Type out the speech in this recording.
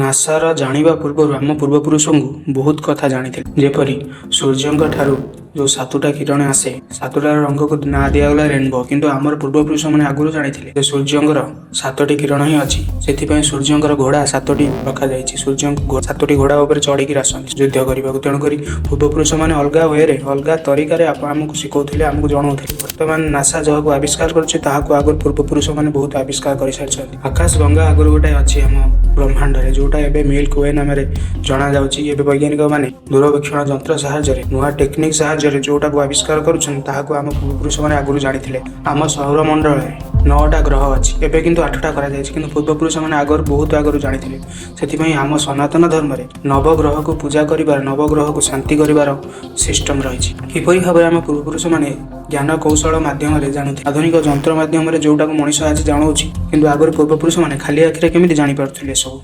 ନାସାର ଜାଣିବା ପୂର୍ବରୁ ଆମ ପୂର୍ବପୁରୁଷଙ୍କୁ ବହୁତ କଥା ଜାଣିଥିଲେ। ଯେପରି ସୂର୍ଯ୍ୟଙ୍କ ଠାରୁ ଯେଉଁ ସାତଟା କିରଣ ଆସେ, ସାତଟାର ରଙ୍ଗକୁ ନାଁ ଦିଆଗଲା ରେନବୋ। କିନ୍ତୁ ଆମର ପୂର୍ବପୁରୁଷମାନେ ଆଗରୁ ଜାଣିଥିଲେ ଯେ ସୂର୍ଯ୍ୟଙ୍କର ସାତଟି କିରଣ ହିଁ ଅଛି। ସେଥିପାଇଁ ସୂର୍ଯ୍ୟଙ୍କର ଘୋଡ଼ା ସାତଟି ରଖାଯାଇଛି। ସୂର୍ଯ୍ୟଙ୍କ ସାତଟି ଘୋଡ଼ା ଉପରେ ଚଢ଼ିକି ଆସନ୍ତି ଯୁଦ୍ଧ କରିବାକୁ। ତେଣୁକରି ପୂର୍ବପୁରୁଷମାନେ ଅଲଗା ୱେରେ, ଅଲଗା ତରିକାରେ ଆମକୁ ଶିଖଉଥିଲେ, ଆମକୁ ଜଣାଉଥିଲେ। ବର୍ତ୍ତମାନ ନାସା ଯାହାକୁ ଆବିଷ୍କାର କରୁଛି, ତାହାକୁ ଆଗରୁ ପୂର୍ବପୁରୁଷମାନେ ବହୁତ ଆବିଷ୍କାର କରିସାରିଛନ୍ତି। ଆକାଶ ଗଙ୍ଗା ଆଗରୁ ଗୋଟେ ଅଛି ଆମ ବ୍ରହ୍ମାଣ୍ଡରେ, ଯୋଉଟା ଏବେ ମିଲ୍କ we ନାମରେ ଜଣାଯାଉଛି। ଏବେ ବୈଜ୍ଞାନିକ ମାନେ ଦୂରବୀକ୍ଷଣ ଯନ୍ତ୍ର ସାହାଯ୍ୟରେ, ନୂଆ ଟେକ୍ନିକ୍ ସାହାଯ୍ୟରେ ଯୋଉଟାକୁ ଆବିଷ୍କାର କରୁଛନ୍ତି, ତାହାକୁ ଆମ ପୂର୍ବପୁରୁଷମାନେ ଆଗରୁ ଜାଣିଥିଲେ। ଆମ ସୌରମଣ୍ଡଳରେ ନଅଟା ଗ୍ରହ ଅଛି, ଏବେ କିନ୍ତୁ ଆଠଟା କରାଯାଇଛି। କିନ୍ତୁ ପୂର୍ବପୁରୁଷମାନେ ଆଗରୁ, ବହୁତ ଆଗରୁ ଜାଣିଥିଲେ। ସେଥିପାଇଁ ଆମ ସନାତନ ଧର୍ମରେ ନବଗ୍ରହକୁ ପୂଜା କରିବାର, ନବଗ୍ରହକୁ ଶାନ୍ତି କରିବାର ସିଷ୍ଟମ ରହିଛି। କିପରି ଭାବରେ ଆମ ପୂର୍ବପୁରୁଷମାନେ ଜ୍ଞାନ କୌଶଳ ମାଧ୍ୟମରେ ଜାଣୁଥିଲେ, ଆଧୁନିକ ଯନ୍ତ୍ର ମାଧ୍ୟମରେ ଯୋଉଟାକୁ ମଣିଷ ଆଜି ଜାଣୁଛି, କିନ୍ତୁ ଆଗରୁ ପୂର୍ବପୁରୁଷମାନେ ଖାଲି ଆଖିରେ କେମିତି ଜାଣିପାରୁଥିଲେ ଏସବୁ?